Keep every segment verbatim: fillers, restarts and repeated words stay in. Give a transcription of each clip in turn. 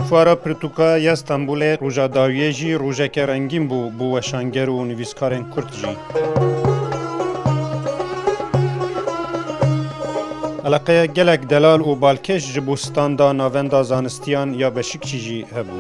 Fuara pirtûka ya Stenbolê roja dawiyê jî rojeke rengîn bû bo weşanger û nivîskarên kurd jî. Eleqeya gelek delal û balkêş ji bo standa Navenda Zanistiyan ya Beşikçî jî hebû.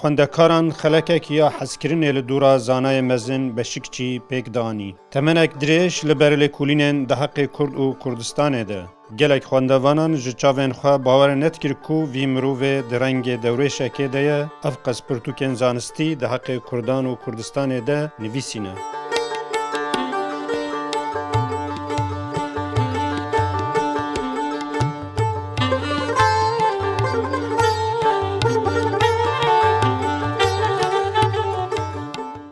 Xwendekaran xelekek ya hezkirinê li dora zanayê mezin Beşikçî pêk danî. Temenek dirêj li ber lêkolînên di heqê Kurd û Kurdistanê de. Gelek xwendevanan ji çavên xwe bawer nedikir ku vî mirovê di rengê dewrêşekê de ye, ev qas pirtûkên zanistî di heqê Kurdan û Kurdistanê de nivîsîne.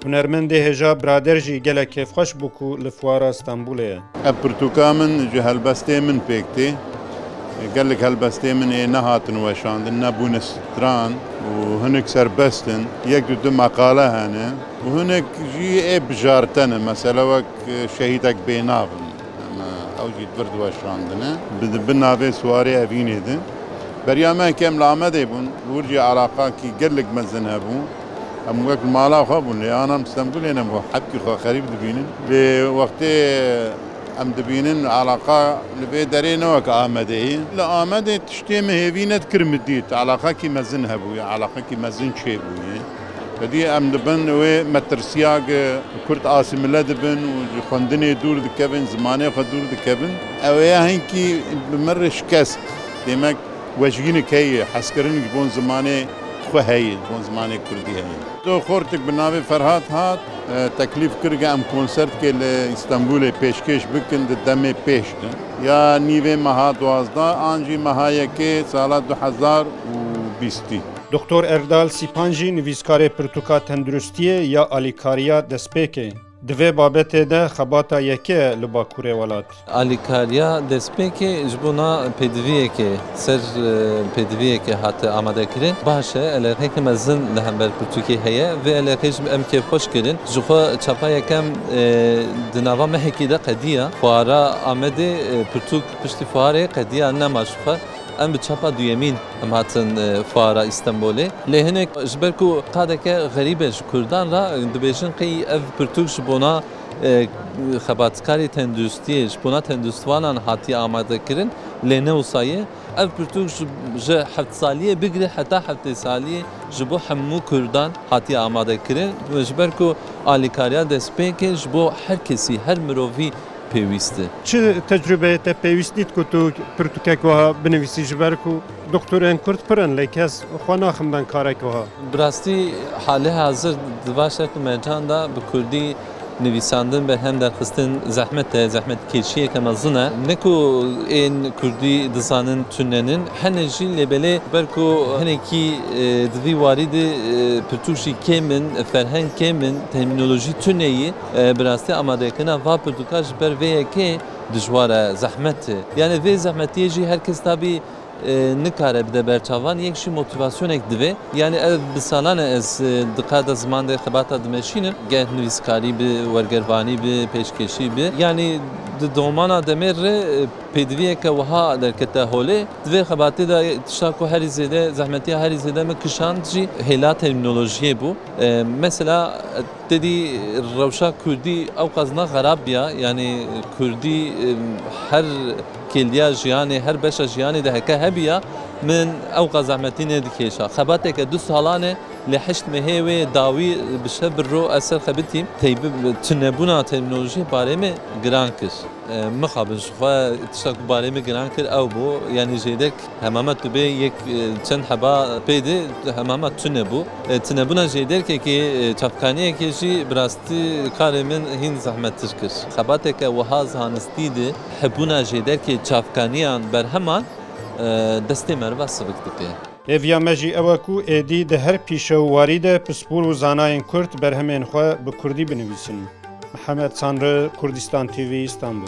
Hunermendê hêja Brader jî gelek kêfxweş bû ku li Fuara Stenbolê ye. Ev pirtûka min ji helbestê min pêk tê. Gelek helbestê min ê nehatin weşandin, nebûne stran û hinek serbest in. Yek du du meqale hene û hinek jî ê bijartene. Mesela wek, e, Şehîdek Bênav in. Em, ew jî di vir diweşandine. Bi, bi navê Siwarê Evînê de. Beriya me ke em li Amedê bûn, li wir jî alaqakî gelek mezin hebû. Em wek li mala xwe bûn, lê anan Stenbolê nebû, hepkî xwe xerîb dibînin. Lê wextê em dibînin, alaqa li vê derê ne wek Amedê ye. Li Amedê tiştê min hêvî nedikir min dît, alaqakî mezin hebûye, alaqakî mezin çêbûye. Xwedî em dibin wê metirsiya ge Kurd asîmile dibin û ji xwendinê dûr dikevin, zimanê xwe dûr dikevin. Ew ê ya hinkî bi min re şikest. Demek wejînik heye, hezkirin ji bon zimanê xwe heye, ji bon zimanê Kurdî heye. Do xortik bi navê Ferhat hat, e, teklîf kir ge em konsertkê li Stenbolê pêşkêş bikin di demê pêş de. Ya nîvê meha duwazdeh an jî meha yekê sala du hezar û bîstî. Doktor Erdal Sîpan jî nivîskarê pirtûka tenduristiyê ya alîkariya destpêkê. Di vê babetê de xebata yekê ye li Bakurê welat. Alîkariya destpêkê ji bona pêdiviyekê, ser, e, pêdiviyekê hate amadekirin. Baş e, eleqeyeke mezin li hember pirtûkê heye. Vê eleqeyê jî em kêfxweş kirin. Ji xwe çapa yekem, e, di nava mehekî de qediya. Fuara Amedê, e, pirtûk piştî fuarê qediya nema ji xwe. Em bi çapa duyemîn em hatin, e, fuara Îstenbolê. Lê hinek ji ber ku qadeke xerîb e ji Kurdan re, dibêjin qey ev pirtûk ji bona, e, xebatkarê tenduristiyê, ji bona tenduristvanan hatiye amade kirin, lê ne wisa ye. Ev pirtûk ji, ji heft saliyê bigire heta heftê saliyê ji bo hemû Kurdan hatiye amade kirin. Ji ber ku alîkariya destpêkê ji bo her kesî, her mirovî pêwîst e. Çi tecrûbeyê te pêwîst dît ku tu pirtûkek wiha binivîsî, ji ber ku doktorên Kurd pir in, lê kes xwe naxin ben karek wiha? Bi rastî halê hazir di va şert û mercan de bi kurdî nivîsandin, berhem derxistin zehmet e, zehmetkêşiyeke mezin e. Ne ku ên kurdî dizanin tunenin, hene jî lê belê ber ku hinekî, e, di vî warî de, e, pirtûk jî kêm in, ferheng kêm in, termînolojî tune ye. E, bi rastî amadekirina va pirtûka ji ber vê yekê dijwar e, zehmet e. Yani vê zehmetiyê jî her kes tabî, e, nikare bide ber çavan, yek jî motivasyonek divê. Yani ev bi salan e ez, e, di qada ziman de xebata dimeşînim. Geh nivîskarî bi, wergervanî bi, pêşkêşî bi. Yani di domana demê re, e, pêdiviyeke wiha derkete holê. Di vê xebatê de tişta ku herî zêde, zehmetiya herî zêde min kişand jî hêla termînolojiyê bû. E, mesela, e, Tedî rewşa kurdî ewqas ne xerab biya, yanî kurdî, em, her kêliya jiyanê, her beşa jiyanê de heke hebiya, min ewqas zehmetî nedikêşa. Xebateke du salan e, lê heşt mehê wê dawî bi şev bi ro ez ser xebitîm. Teybi-, tunebûna termînolojiyê barê me giran kir. E, mixabin ji xwe tişta ku barê min giran kir ew bû, yanî jêderk hemama tu bê yek, e, çend heba pê de hemama tune bû. E, tunebûna jêderkekê, e, çavkaniyekê jî bi rastî karê min hîn zehmettir kir. Xebateke wiha zanistî de hebûna jêderkê çavkaniyan berheman, e, destê meriva sivik dike. Hêviya me jî ew e ku êdî di her pîşe û warî de pispor û zanayên kurd berhemên xwe bi kurdî binivîsin. Mihemed Sanri, Kurdistan T V, Îstanbul.